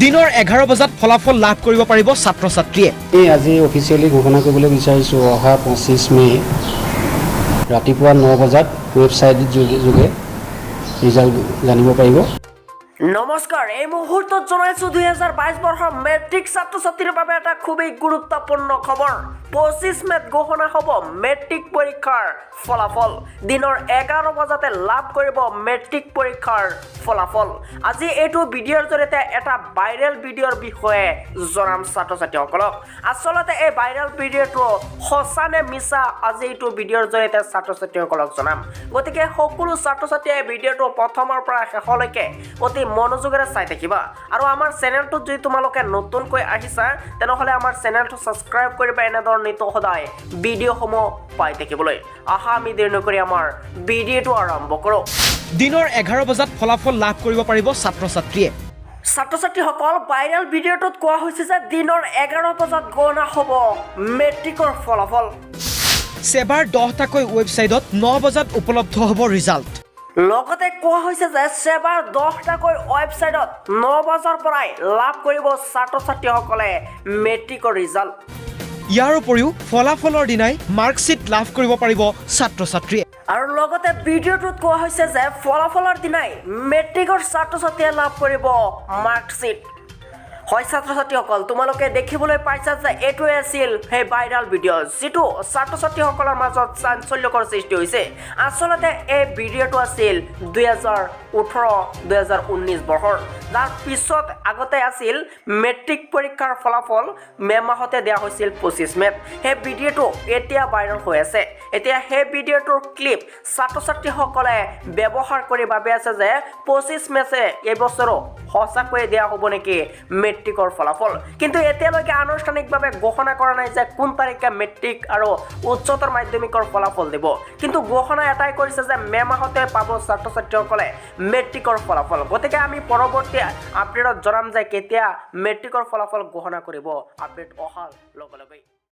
দিনৰ 11 বজাত ফলাফল লাভ কৰিব পাৰিব ছাত্ৰ ছাত্ৰীয়ে। এই আজি অফিচিয়েলি ঘোষণা কৰিবলৈ বিচাৰিছোঁ, অহা 25 মে' ৰাতিপুৱা 9 বজাত ৱেবছাইট যোগে যোগে ৰিজাল্ট জানিব পাৰিব। নমস্কাৰ, এই মুহূৰ্তত জনাইছো 2022 বৰ্ষৰ মেট্ৰিক ছাত্ৰ ছাত্ৰীৰ বাবে এটা খুবেই গুৰুত্বপূৰ্ণ খবৰ। 25 মে'ত ঘোষণা হ'ব মেট্ৰিক পৰীক্ষাৰ ফলাফল। দিনৰ 11 বজাতে লাভ কৰিব মেট্ৰিক পৰীক্ষাৰ ফলাফল। আজি এইটো ভিডিঅ'ৰ জৰিয়তে এটা ভাইৰেল ভিডিঅ'ৰ বিষয়ে জনাম ছাত্ৰ ছাত্ৰীসকলক। আচলতে এই ভাইৰেল ভিডিঅ'টো সঁচা নে মিছা, আজি এইটো ভিডিঅ'ৰ জৰিয়তে ছাত্ৰ ছাত্ৰীসকলক জনাম। গতিকে সকলো ছাত্ৰ ছাত্ৰীয়ে এই ভিডিঅ'টো প্ৰথমৰ পৰা শেষলৈকে অতি মনোযোগেৰে চাই থাকিবা আৰু আমাৰ চেনেলটোত যদি তোমালোকে নতুনকৈ আহিছা, তেনেহ'লে আমাৰ চেনেলটো ছাবস্ক্ৰাইব কৰিবা এনেধৰণৰ নিতৌ সদায় ভিডিঅ'সমূহ পাই থাকিবলৈ। আহা, আমি দেৰি নকৰি আমাৰ ভিডিঅ'টো আৰম্ভ কৰোঁ। দিনৰ 11 বজাত ফলাফল লাভ কৰিব পাৰিব ছাত্ৰ ছাত্ৰীয়ে। ছাত্ৰ ছাত্ৰীসকল, ভাইৰেল ভিডিঅ'টোত কোৱা হৈছে যে দিনৰ 11 বজাত ঘোষণা হ'ব মেট্ৰিকৰ ফলাফল। ছেবাৰ 10টাকৈ ৱেবছাইটত 9 বজাত উপলব্ধ হ'ব ৰিজাল্ট। লগতে কোৱা হৈছে যে ছেবাৰ 10টাকৈ ৱেবছাইটত 9 বজাৰ পৰাই লাভ কৰিব ছাত্ৰ ছাত্ৰীসকলে মেট্ৰিকৰ ৰিজাল্ট। ইয়াৰ উপৰিও ফলাফলৰ দিনাই মাৰ্কশ্বিট লাভ কৰিব পাৰিব ছাত্ৰ ছাত্ৰীয়ে। আৰু লগতে ভিডিঅ'টোত কোৱা হৈছে যে ফলাফলৰ দিনাই মেট্ৰিকৰ ছাত্ৰ ছাত্ৰীয়ে লাভ কৰিব মাৰ্কশ্বিট। হয় ছাত্ৰ ছাত্ৰীসকল, তোমালোকে দেখিবলৈ পাইছা যে এইটোৱে আছিল সেই ভাইৰাল ভিডিঅ', যিটো ছাত্ৰ ছাত্ৰীসকলৰ মাজত চাঞ্চল্যকৰ সৃষ্টি হৈছে। আচলতে এই ভিডিঅ'টো আছিল 2018 2019 বৰ্ষৰ। তাৰ পিছত আগতে আছিল মেট্ৰিক পৰীক্ষাৰ ফলাফল মে' মাহতে দিয়া হৈছিল, 25 মে'ত। সেই ভিডিঅ'টো এতিয়া ভাইৰেল হৈ আছে। এতিয়া সেই ভিডিঅ'টোৰ ক্লিপ ছাত্ৰ ছাত্ৰীসকলে ব্যৱহাৰ কৰি ভাবি আছে যে 25 মে'তে এইবছৰো সঁচাকৈয়ে দিয়া হ'ব নেকি মেট্ৰিকৰ ফলাফল। কিন্তু এতিয়ালৈকে আনুষ্ঠানিকভাৱে ঘোষণা কৰা নাই যে কোন তাৰিখে মেট্ৰিক আৰু উচ্চতৰ মাধ্যমিকৰ ফলাফল দিব। কিন্তু ঘোষণা এটাই কৰিছে যে মে' মাহতে পাব ছাত্ৰ ছাত্ৰীসকলে মেট্ৰিকৰ ফলাফল। গতিকে আমি পৰৱৰ্তী আপডেটত জনাম যে কেতিয়া মেট্ৰিকৰ ফলাফল ঘোষণা কৰিব, আপডেট অহাৰ লগে লগেই।